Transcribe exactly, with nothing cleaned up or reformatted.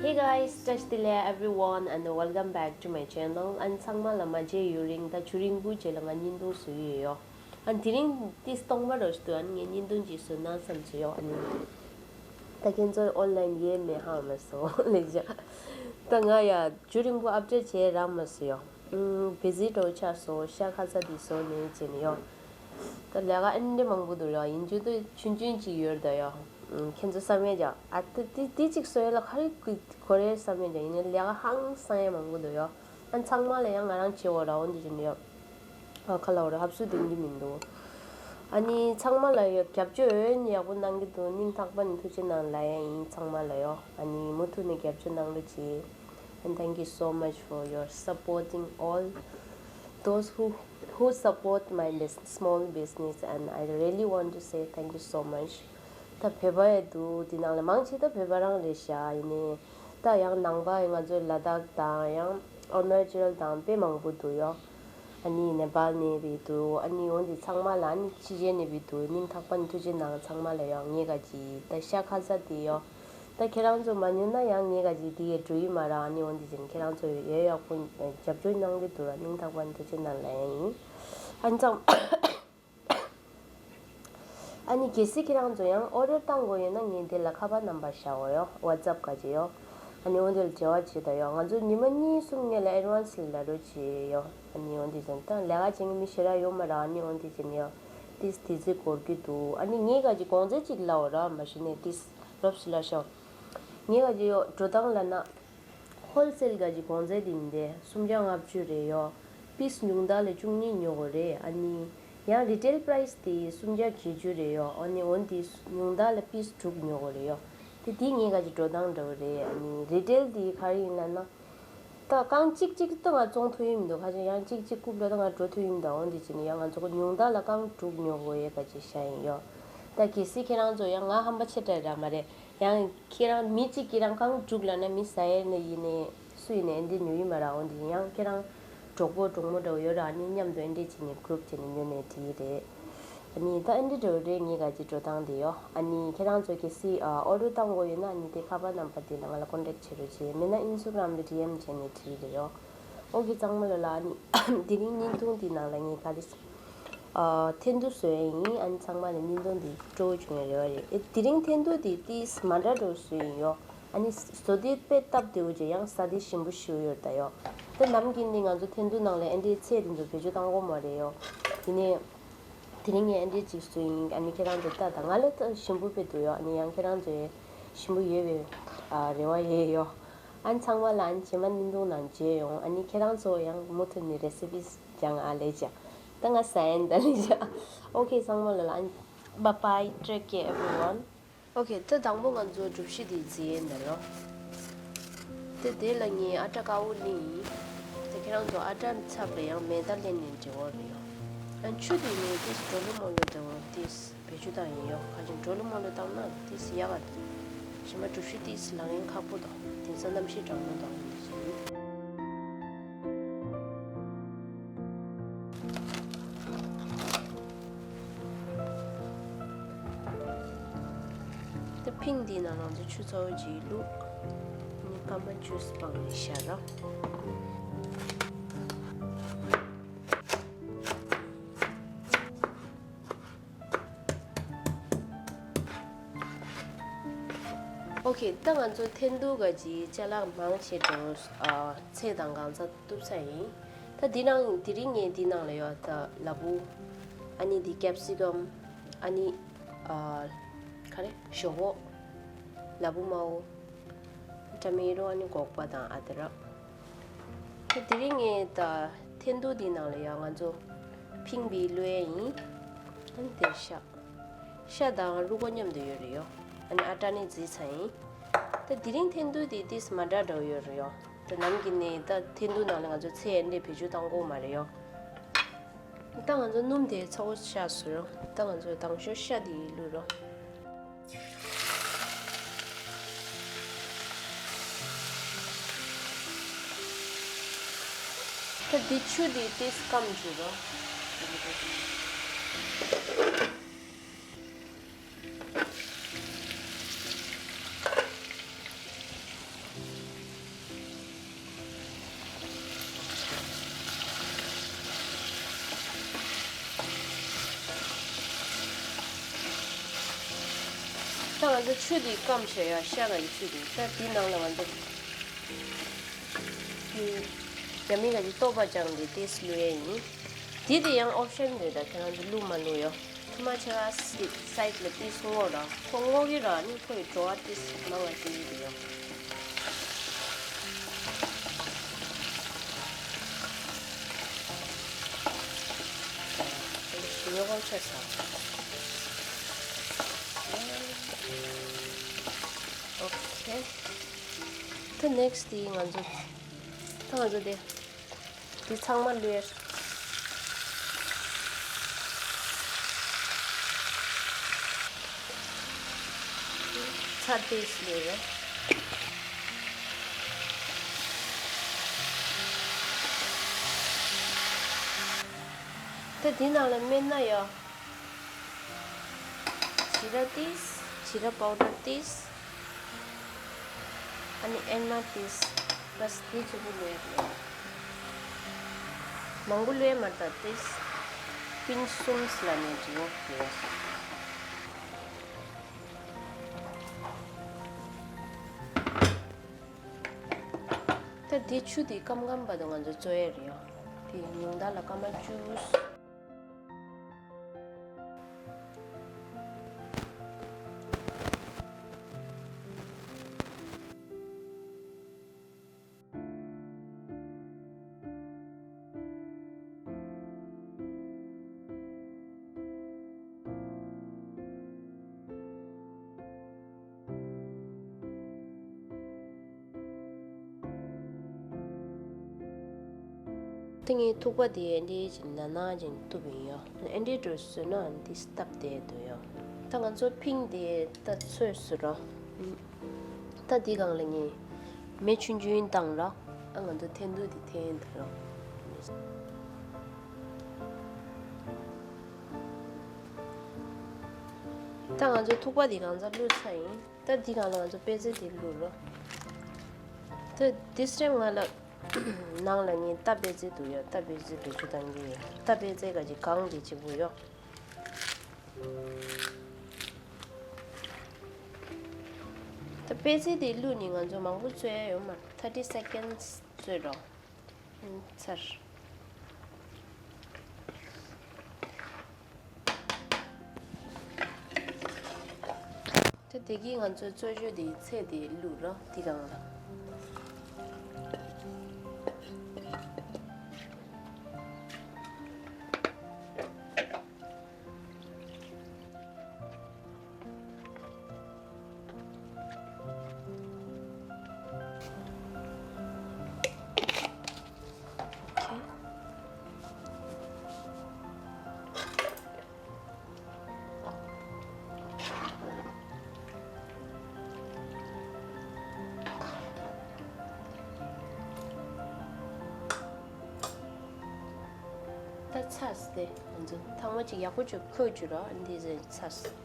Hey guys, བཀྲ་ཤིས་བདེ་ལེགས་everyone and welcome back to my channel. ཨ་ནི་ཚང་མ་ལ་མ་མཇལ་ཡུན་རིང་། ད་ཆུ་རིང་པོའི་རྗེས་ལ་ང་བརྙན་ཐུང་བཟོ་ཡི་ཡོད། ཨ་ནི་དེ་རིང་ཏིས་སྟོང་པ་རོ་ཞིག་འདུག་ཨ་ནི་ངས་བརྙན་ཐུང་ཅིག་བཟོ་ན་བསམ་བྱས་ཡོད། ཨ་ནི་ད་ཁྱེད་ཚོ་ཨོན་ལན་ཡེ་མེ་ཧང་མ་སོ་ལེགས་བྱ། ད་ང་ཡ་ཆུ་རིང་པོ་ཨབ་ཌེཊ་བྱས་རག་མ་སོ་ཡོད། བི་ཟི་འགྲོ་ཆགས་སོ། ཤ་ཁ་ས་དེ་བཟོ་ནས་བྱས་ནས་ཡོད། ད་ལས་ཀ་ཨེ་འདྲ་མང་པོ་འདུག་ཡ། ཡིན་རྒྱུ་དུ་ཆུང་ཆུང་ཅིག་ཡོད་ད་ཡ། ཁྱེད་ཚོ་བསམ་ཡས་ཀྱང་ཨ་ཏི་ཏི་ཏི་ཅིག་བཟོ་ཡས་ལ་ག་རེ་གི་གོ་རེ་བསམ་ཡས་ཀྱང་ཡིན་ན་ལས་ཀ་ཧང་སང་ཡས་མང་པོ་འདུག་ཡ། ཨ་ཚང་མ་ལ་ཡང་ང་རང་བྱེད་འོ་ར་འོ་འདི་བྱེད་ནི་ཡ། ཨ་ཁ་ལ་འོ་ར་ཧབ་སུ་དེང་གི་མི་འདུག་ཨ་ནི་ཚང་མ་ལ་ཡ་རྒྱབ་སྐྱོར་འོན་ཡག་པོ་གནང་གི་འདུག་སྙིང་ཐག་པ་ནས་ཐུགས་རྗེ་གནང་ལ་ཡ་ཡིན་ཚང་མ་ལ་ཡ། ཨ་ནི་མུ་མཐུད་ནས་རྒྱབ་སྐྱོར་གནང་རོགས་གྱིས། And thank you so much for your supporting all those who who support my bus- small business, and I really want to say thank you so much. ད་བོད་པ་ཡ་འདུག་འདི་ནང་ལ་མང་ཆེ་ད་བོད་པ་རང་རེད་ཤག་ཡིན་ནའི་ད་ཡང་ནང་པ་ཡ་ང་ཚོའི་ལ་དྭགས་དང་ཡང་ཨ་རུ་ན་ཅལ་དང་དཔེ་མང་པོ་འདུག་ཡོ། ཨ་ནི་ནེ་པཱལ་ནས་བི་འདུག་ཨ་ནི་འོན་ཏེ་ཚང་མ་ལ་ཨ་ནི་ཕྱི་རྒྱལ་ནས་བི་འདུག་སྙིང་ཐག་པ་ནས་ཐུགས་རྗེ་གནང་ཚང་མ་ལ་ཡོ། ངས་ག་ཅི་ད་ཤ་ཁ་ས་དེ་ཡོ། ད་ཁྱེད་རང་ཚོ་མ་ཉོ་ན་ཡང་ངས་ག་ཅི་དེ་ཡས་འགྲོ་ཡི་མ་ར། ཨ་ནི་འོན་ཏེ་ཅན་ཁྱེད་རང་ཚོ་ཡོད་ཡག་པོ་རྒྱབ་སྐྱོར་གནང་གི་འདུག་ར། སྙིང་ཐག་པ་ནས་ཐུགས་རྗེ་གནང་ལ་ཡང་ཡིན། ཨ་ནི་ཚང་ཨ་ནི་གལ་སྲིད་ཁྱེད་རང་ཚོ་ཡང་ཨོ་ཌར་བཏང་དགོས་ཡོད་ན་ངས་འདི་ལ་ཁ་པར་ནམ་བར་བཞག་འོ་ཡོ། ཝ་ཙབ་ག་ཅི་ཡོ། ཨ་ནི་འོ་འདི་ལ་འབྲེལ་བ་བྱེད་ད་ཡོ། ང་ཚོ་ཉི་མ་གཉིས་གསུམ་སྔོན་ལ་ཨེ་ཌ་ཝན་སི་ལ་ལབ་རོགས་བྱེད་ཡོ། ཨ་ནི་འོ་འདི་ཙམ་ད་ལས་ཀ་བྱེད་མཁན་མི་ཞེ་དྲག་ཡོད་མ་ར། ཨ་ནི་འོ་འདི་ཙམ་ཡོ། ཏིས་དེ་ཚོའི་སྐོར་གྱི་འདུག་ཨ་ནི་ངས་ག་ཅི་གོང་ཚད་ཅིག་ལབ་འོ་ར། མ་གཞི་ནས་ཏིས་རོབ་སི་ལ་ཤོག་ངས་ག་ཅི་ཡོ་འགྲོ་སྟངས་ལབ་ན། ཧོལ་སེལ་ག་ཅི་གོང་ཚད་འདི་མི་འདི་སུམ་བརྒྱ་ལྔ་བཅུ་རེད་ཡོ། པིས་ཉུང་མཐའ་ལ་བཅུ་གཉིས་ཉོ་དགོས་རེད། ཨ་ནི་ཡང་རི་ཊེལ་པ་རའི་སི་དེ་སུམ་བརྒྱ་བརྒྱད་ཅུ་རེད་ཡོ། ཨ་ནི་འོན་ཏེ་ཉུང་མཐའ་ལ་པིས་དྲུག་ཉོ་དགོས་རེད་ཡོ། དེ་དེ་ངས་ག་ཅི་འགྲོ་སྟངས་འདྲ་བོ་རེད། ཨ་ནི་རི་ཊེལ་དེ་ག་རེ་ཡིན་ལབ་ན། ད་རྐང་གཅིག་གཅིག་ད་ང་བཙོང་ཐུབ་ཡིན་མི་འདུག་ཁ་ཅིག་ཡང་གཅིག་གཅིག་རྐུབ་ལ་ད་ང་འགྲོ་ཐུབ་ཡིན་མི་འདུག་འོན་ཏེ་ཅི་ནི་ཡང་ང་ཚོ་ཉུང་མཐའ་ལ་རྐང་དྲུག་ཉོ་དགོས་ཡས་ག་ཅི་བྱ་ཡིན་ཡོ། ད་གལ་སྲིད་ཁྱེད་རང་ཚོ་ཡང་ང་ཧམ་པ་ཆེ་དྲགས་ར་མ་རེད། ཡང་ཁྱེད་རང་མི་གཅིག་གིས་རང་རྐང་དྲུག་ལབ་ན་མི་ཟ་ཡས་ནི་ཡིན་ནའི་སུ་ཡིན་ནའི་ཨེ་འདྲས་ཉོ་ཡི་མ་ར། འོན་ཏེ་ཡང་ཁྱེད་རང་གྲོགས་པོ་གྲོགས་མོ་འདྲ་བོ་ཡོད་ར། ཨ་ནི་མཉམ་དུ་ཨེ་འདྲས་བྱས་ནས་གུ་རུབ་བྱས་ནས་ཉོ་ནས་བྲིས་ཡི་རེད། ཨ་ནི་ད་ཨེ་འདྲས་འདྲ་བོ་རེད། ངས་ག་ཅི་འགྲོ་སྟངས་དེ་ཡོ། ཨ་ནི་ཁྱེད་རང་ཚོ་གལ་སྲིད་ཨ་ཨོ་ཌར་བཏང་དགོས་ཡོད་ན་ཨ་ནི་དེ་ཁ་པར་ནམ་བར་དེ་ལ་ང་ལ་ཀོན་ཊེག་བྱེད་རོགས་བྱེད། མེད་ན་ཨིན་སི་ཊ་གྷ་རམ་ལ་ཌི་ཨེམ་བྱས་ནས་བྲིས་རེད་ཡོ། ཨོ་ཁེ་ཚང་མ་ལ་ལ། ཨ་ནི་དེ་རིང་བརྙན་ཐུང་འདི་ནང་ལ་ངས་ག་རེ་ཨ་འཐེན་ཐུག་བཟོས་ཡིན། ཨ་ནི་ཚང་མ་ལ་བརྙན་ཐུང་འདི་སྤྲོ་བོ་བྱུང་བའི་རེ་བ་རེད། ཨེ་དེ་རིང་འཐེན་ཐུག་འདི་ཏིས་མ་འདྲ་འདྲ་བོ་བཟོས་ཡིན་ཡོ། ཨ་ནི་བཟོ་དུས་དཔེ་སྟབས་བདེ་བོ་བྱས་ཡང་ཟ་དུས་ཞིམ་པོ་ཞེ་པོ་ཡོད་ད་ཡོ། ད་ནམ་རྒྱུན་ནི་ང་ཚོ་འཐེན་ཐུག་ནང་ལ་ཨེ་འདྲའི་ཚལ་དེ་ཚོ་བེད་སྤྱོད་བཏང་གོ་མ་རེད་ཡོ། ཡིན་ནའི་དེ་རིང་ངས་ཨེ་འདྲའི་ཅིག་བཟོས་ཡིན། ཨ་ནི་ཁྱེད་རང་ཚོ་ལྟ་དང་། ང་ལ་ད་ཞིམ་པོ་དཔེ་འདུག་ཡོ། ཨ་ནི་ཡང་ཁྱེད་རང་ཚོ་ཞིམ་པོ་ཡོད་པའི་ཨ་རེ་བ་ཡོད་ཡོ། ཨ་ནི་ཚང་མ་ལ་ཨ་ནི་རྗེས་མ་བརྙན་ཐུང་ནང་མཇལ་ཡོང་། ཨ་ནི་ཁྱེད་རང་ཚོ་ཡང་མུ་མཐུད་ནས་རེ་སི་པིས་སྦྱང་ཨ་ལེ་ཅ། ད་ང་ཟ་ཡིན་ད་ལེ་ཅ། ཨོ་ཁེ་ཚང་མ་ལ་ལ་ཨ་ནི་bye bye, take care everyone. ཨོ་ཁེ། ད་དང་པོ་ང་ཚོ་གྲུ་བཞི་དེ་བརྫིས་ཡས་ནས་ལོ། དེ་དེ་ལ་ངས་ཨ་ཊ་དཀར་པོ་བླུགས་ཡིན། དེ་ཁྱེད་རང་ཚོ་ཨ་ཊ་ཚབ་ལ་ཡང་མེ་ཏོག་ལེན་ནས་འབྲི་བ་རེད་ཡོ། ཨ་ཆུ་དེ་ནས་ཏིས་གྲོ་ལུ་མོ་ལུ་དང་ཏིས་བེད་སྤྱོད་བཏང་ཡིན་ཡོ། ཁ་ཅིག་གྲོ་ལུ་མོ་ལུ་བཏང་ན་ཏིས་ཡག་ག་འདུག་གཞན་པ་གྲུ་བཞི་ཏིས་ལག་ལེན་ཁག་པོ་དང་དེང་སང་གནམ་གཤིས་གྲང་མོ་དང་འདི་བཞིན། ད་ཕིང་འདི་ནང་ང་ཚོ་ཆུ་ཚ་བོ་ཅིག་བླུགས། ཨ་ནི་སྐར་མ་བཅུ་སྤངས་ནས་བཞག་ར། ཨོ་ཁེ། ད་ང་ཚོ་འཐེན་ཐུག་ག་ཅི་ཅ་ལག་མང་ཆེ་འགྲོ་ཨ་ཚལ་དང་སྒང་ཚང་གཏུབ་ཚར་ཡིན། ད་འདི་ནང་དེ་རིང་ངས་འདི་ནང་ལ་ཡོད་ད་ལ་ཕུག་ཨ་ནི་འདི་ཀེབ་སི་ཀམ། ཨ་ནི་ཨ་ག་རེ་ཞོག་ཁོག་ལ་ཕུག་དམར་པོ། ཊ་མེ་ཊོ། ཨ་ནི་སྒོག་པ་དང་ཨ་དི་རག་ད་དེ་རིང་ངས་ད་འཐེན་ཐུག་འདི་ནང་ལ་ཡང་ང་ཚོ་ཕིང་བི་བླུགས་ཡས་ཡིན། ཨ་ནི་དེར་ཤ། ཤ་དང་རུས་ཀོག་མཉམ་དུ་ཡོད་རེད་ཡོ། ཨ་ནི་ཨ་ཊ་ནི་བརྫིས་ཚར་ཡིན། ད་དེ་རིང་འཐེན་ཐུག་འདི་ཏིས་མ་འདྲ་འདྲ་བོ་ཡོད་རེད་ཡོ། ད་ནམ་རྒྱུན་ནས་ད་འཐེན་ཐུག་ནང་ལ་ང་ཚོ་ཚལ་ཨེ་འདྲས་བེད་སྤྱོད་བཏང་གོ་མ་རེད་ཡོ། ད་ང་ཚོ་སྣུམ་དེ་ཚ་པོ་ཤ་བཟོས་རོ། ད་ང་ཚོ་དང་ཤོས་ཤ་དེ་བླུགས་རོ། ད་འདི་ཆུ་འདི་ཏིས་སྐམ་བཅུག་རོ། ད་ང་ཚོ་ཆུ་དེ་སྐམ་བྱས་ཡ། ཤ་དང་གི་ཆུ་དེ། ད་དེའི་ནང་ལ་ང་ཚོ་དེ་རྒྱ་མི་ག་ཅིག་ལྟོགས་པ་སྦྱངས་ཏེ་ཏིས་བླུག་ཡས་ཡིན། དེ་དེ་ཡང་ཨོབ་ཤན་རེད། ད་ཁྱེད་རང་ཚོ་བླུག་མ་བླུག་ཡོ། ཐུ་མ་ཆེ་བ་སི་སའིཌ་ལ་ཏིས་སྔོ་ར། ཁོ་སྔོ་གི་ར་ནི་ཁོ་ཡི་བྲོ་བ་ཏིས་མང་བ་ཅིག་ཡོད་ཡོ། ཉོ་གོང་ཆེ་ས། ཨོ་ཁེ། ད་ནེག་སི་ཊི་དེ་ང་ཚོ། ད་ང་ཚོ་དེ། དེ་ཚང་མ་བླུགས། ཚར་ཏེ་བླུགས་རེད། ད་དེ་ནང་ལ་སྨན་སྣ་ཡོད། ཇི་ར་ཏིས། ཇི་ར་པའུ་ཌར་ཏིས། ཨ་ནི་ཨེན་མ་ཏིས། བས་དེ་གཅིག་པུ་བླུགས་ཡ་རེད། མང་པོ་བླུགས་ཡ་མ་རེད། ད་ཏིས་པིན་ཅི་གསུམ་ལ་ནས་འབྲི་འོ་བླུགས་ཡ། ད་དེ་ཆུ་དེ་སྐམ་སྐམ་བར་དུ་ང་ཚོ་བཙོ་ཡ་རེད་ཡ། དེ་ཉུང་མཐའ་ལ་སྐར་མ་བཅུ། ད་ངའི་ཐུག་པ་དེ་ཨེ་འདྲས་ཅིག་ནར་ནར་ཅིག་གཏུབ་ཡིན་ཡོ། ཨེ་འདྲས་འགྲོ་བཟོས་ན་འདི་སྟབས་བདེ་འདུག་ཡོ། ད་ང་ཚོ་ཕིང་དེ་ད་ཚོས་སུ་རོ། ད་འདི་སྒང་ལ་ངས་མེ་ཆུང་ཆུང་བཏང་རོ། ཨ་ང་ཚོ་འཐེན་ཐུག་དེ་འཐེན་ད་རོ། ད་ང་ཚོ་ཐུག་པ་དེ་གང་ཚ་བླུགས་ཚར་ཡིན། ད་འདི་སྒང་ལ་ང་ཚོ་པད་ཚལ་དེ་བླུགས་རོ། ད་འདིས་ཊེམ་ང་ལ་ནང་ལ་ངས་ད་པད་ཚལ་འདུག་ཡོ། ད་པད་ཚལ་བེད་སྤྱོད་གཏང་གི་ཡོད། ད་པད་ཚལ་ག་ཅིག་གང་གི་གཅིག་པུ་ཡོ། ད་པད་ཚལ་དེ་བླུགས་ནས་ང་ཚོ་མང་པོ་བཙོ་ཡ་ཡོད་མ་རེད། ཐར་ཊི་སེ་ཀེན་ཌི་བཙོས་རོགས། ཚར། ད་དེ་གིས་ང་ཚོའི་བཙོ་བཅོས་དེའི་ཚད་དེ་བླུགས་རོགས། དེ་སྒང་ལ། ད་ཚར་སོང་། དེ་ང་ཚོ་ཐང་མ་ཅིག་ཡག་པོ་ཅིག་ཁོལ་བཅུག་རོགས། འདི་ཟེར་ཚར་སོང་།